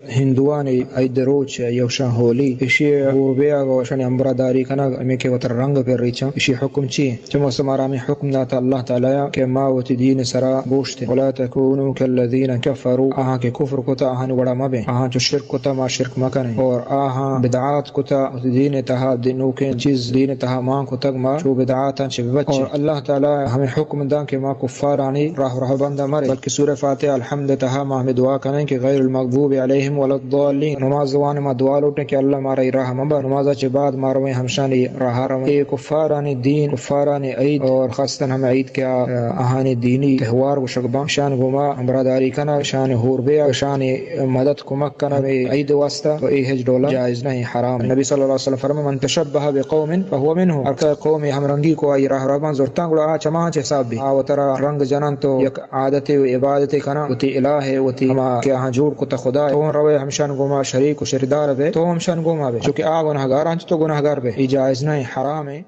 ہندوانی عید روچ یوشان ہولی، اشی ہور بیاگ و اشانی ہمبراداری کنگ، ہمیں کہ وتر رنگ پر ریچاں، اشی حکم چی؟ چہ موسم آرامی حکم داتا اللہ تعالی کہ ما وتی دین سرا گوشت، ولا تکونوا کالذین کفروا، آہاں کہ کفر کتا آہانی وڑا مبیں، آہاں چو شرک کتا ما شرک مکنیں، اور آہاں بدعات کتا وتی دین تہا، دی نوکیں چیز دین تہا مان کتگ ما چو بدعاتاں چہ ببچیں۔ اور اللہ تعالی ہمیں حکم داں کہ ما کفارانی راہ رہبندا مریں، بلکہ سورہ فاتحہ الحمد تہا ما ہمیں دعا کنیں کہ غیر المغضوب علیہم ولا الضالین۔ نماز وان ما دعا لوٹیں کہ اللہ مارا ای راہ مبر، نمازا چہ بعد ما رویں ہمشانی راہ رویں۔ اے کفارانی دین، کفارانی عید اور خاصتاً ہمیں عید کہ آ، آہانی دینی تہوار گوشگ باں، شان گوما ہمراہداری کنگ، شان ہور بیاگ، شان مدد کمک کنگ اے عید واسطہ، تو اے ہچ ڈولا جائز نہیں، حرام۔ نبی صلی اللہ علیہ وسلم فرمائے، من تشبہ بقوم فهو منهم، ہر کہ قوم ہمرنگی کو آئی راہ ربان زرتاں گڑا آ چماں چہ حساب بی، آ وترا رنگ جنن تو یک عادت و عبادت کناں، وتی الہ وتی ہما کہ آہاں جوڑ کتا خدا، تو روے ہمشان گوما شریک و شردار بے، تو ہمشان گوما بے، چونکہ آ گناہگار انت تو گناہگار بے، اے جائز نہیں، حرام ہے۔